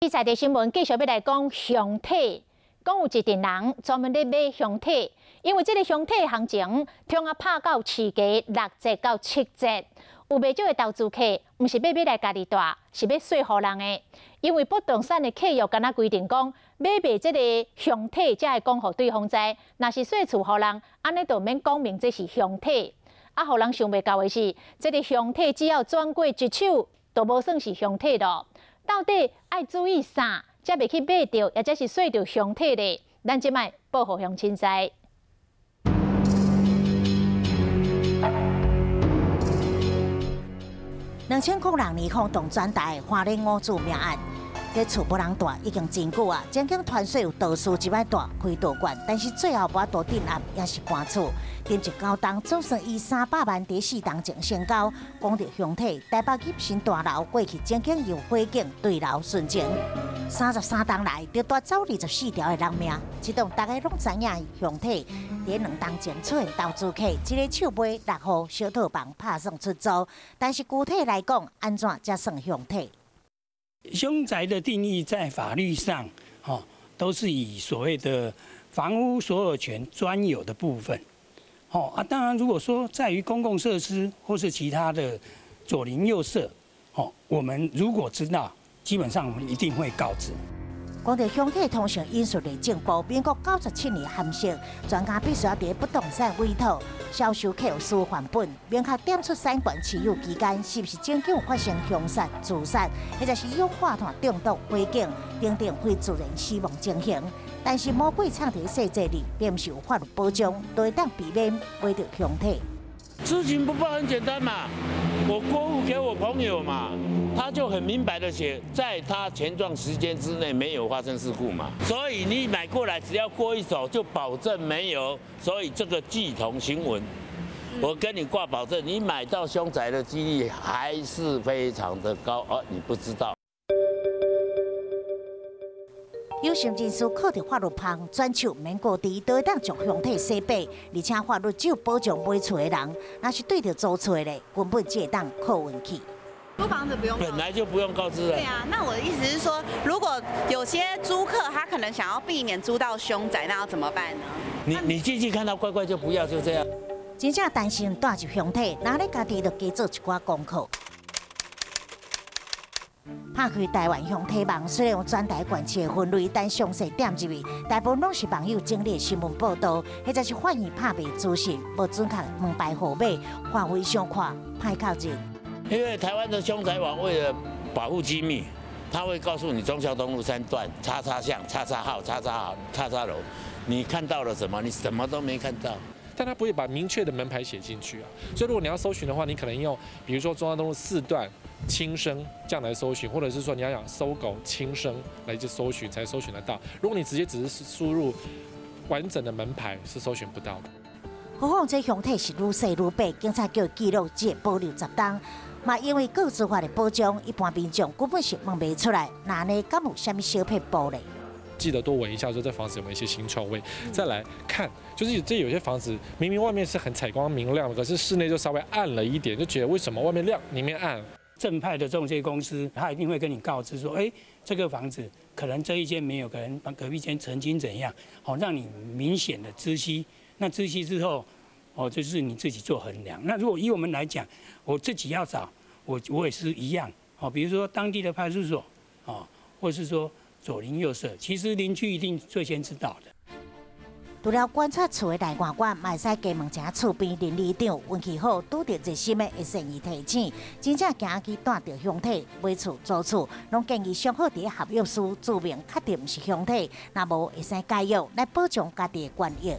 在地新聞繼續欲來講鄉體，講有一陣人專門咧買鄉體，因為這个鄉體行情，通啊拍到市價6折到7折，有袂少的投資客，毋是欲買來家己蹛，是欲稅予人的。因為不動產的契約敢若規定講，買賣這个鄉體才會講予對方知，若是稅厝予人，按呢就免講明這是鄉體。啊，予人想袂到的是，這个鄉體只要轉過一手，就無算是鄉體囉。到底愛注意啥，才袂去買著，抑者是稅著鄉體咧？咱這擺報予鄉親知。2006年轟動全台花蓮五子命案，這厝無人蹛已經真久啊。曾經傳說有道士入來蹛開道觀，但是最後無法度鎮壓，也是搬厝。頂一交冬總算以300萬佇4冬前成交，講著鄉體台北入新大樓過去曾經有火警墜樓殉情，33冬來就帶走24條的人命。這棟大家攏知影鄉體，佇2冬前出現投資客，一个手買六戶小套房拍算出租，但是具體來講，按怎才算鄉體？凶宅的定義在法律上，吼，都是以所謂的房屋所有權專有的部分，吼啊，當然如果說在於公共設施或是其他的左鄰右舍，吼，我們如果知道，基本上我們一定會告知。講著鄉體通常引述內政部民國97年函釋，專家必須要佇不動產委託銷售客戶範本，明確點出產權持有期間是毋是曾經有發生兇殺、自殺，或者是一氧化碳中毒、火警等等非自然死亡情形。但是魔鬼藏佇細節裡，並毋是有法律保障，都會當避免買著鄉體。知情不報很簡單嘛，我過戶給我朋友嘛，他就很明白的寫，在他權狀時間之內沒有發生事故嘛，所以你買過來只要過一手就保證沒有，所以這個拒同行文，我跟你掛保證，你買到凶宅的幾率還是非常的高，哦，你不知道。有心人士靠著法律縫轉手免告知，都會當將鄉體洗白，而且法律只有保障買厝的人，若是對著租厝的咧，根本只會當靠運氣。租房子不用，本來就不用告知了。對啊，那我的意思是說，如果有些租客他可能想要避免租到凶宅，那要怎麼辦呢？你進去看到怪怪就不要，就這樣。真正擔心蹛入鄉體，若咧家己就加做一寡功課。拍開台灣鄉體網，雖然有全台縣市的分類，但詳細點入去，大部分攏是網友整理新聞報道，或者是法院拍賣資訊，無準確門牌號碼，範圍傷闊，歹確認。因為台灣的凶宅網為了保護機密，他會告訴你忠孝東路三段、叉叉巷、叉叉號、叉叉號、叉叉樓，你看到了什麼？你什麼都沒看到。但他不會把明確的門牌寫進去啊，所以如果你要搜尋的話，你可能用，比如說中央東路四段輕生這樣來搜尋，或者是說你要講 SOGO 輕生來去搜尋才搜尋得到。如果你直接只是輸入完整的門牌，是搜尋不到的。何況這鄉體是愈洗愈白，警察局記錄只會保留10冬，嘛因為個資法的保障，一般民眾根本是問袂出來，那呢敢有啥物小撇步咧？記得多聞一下，說這房子有沒有一些腥臭味。再來看，就是這有些房子明明外面是很採光明亮的，可是室內就稍微暗了一點，就覺得為什麼外面亮，裡面暗？正派的中介公司，他一定會跟你告知說，哎，這個房子可能這一間沒有，可能隔壁間曾經怎樣，好讓你明顯的知悉。那知悉之後，哦，就是你自己做衡量。那如果以我們來講，我自己要找，我也是一樣，哦，比如說當地的派出所，哦，或是說左鄰右舍，其實鄰居一定最先知道的。除了觀察厝的內外觀，嘛會使加問一下厝邊鄰里長，運氣好，拄著熱心的會善意提醒。真正驚去蹛著鄉體買厝租厝，攏建議上好佇合約書註明確定毋是鄉體，若無會使解約來保障家己的權益。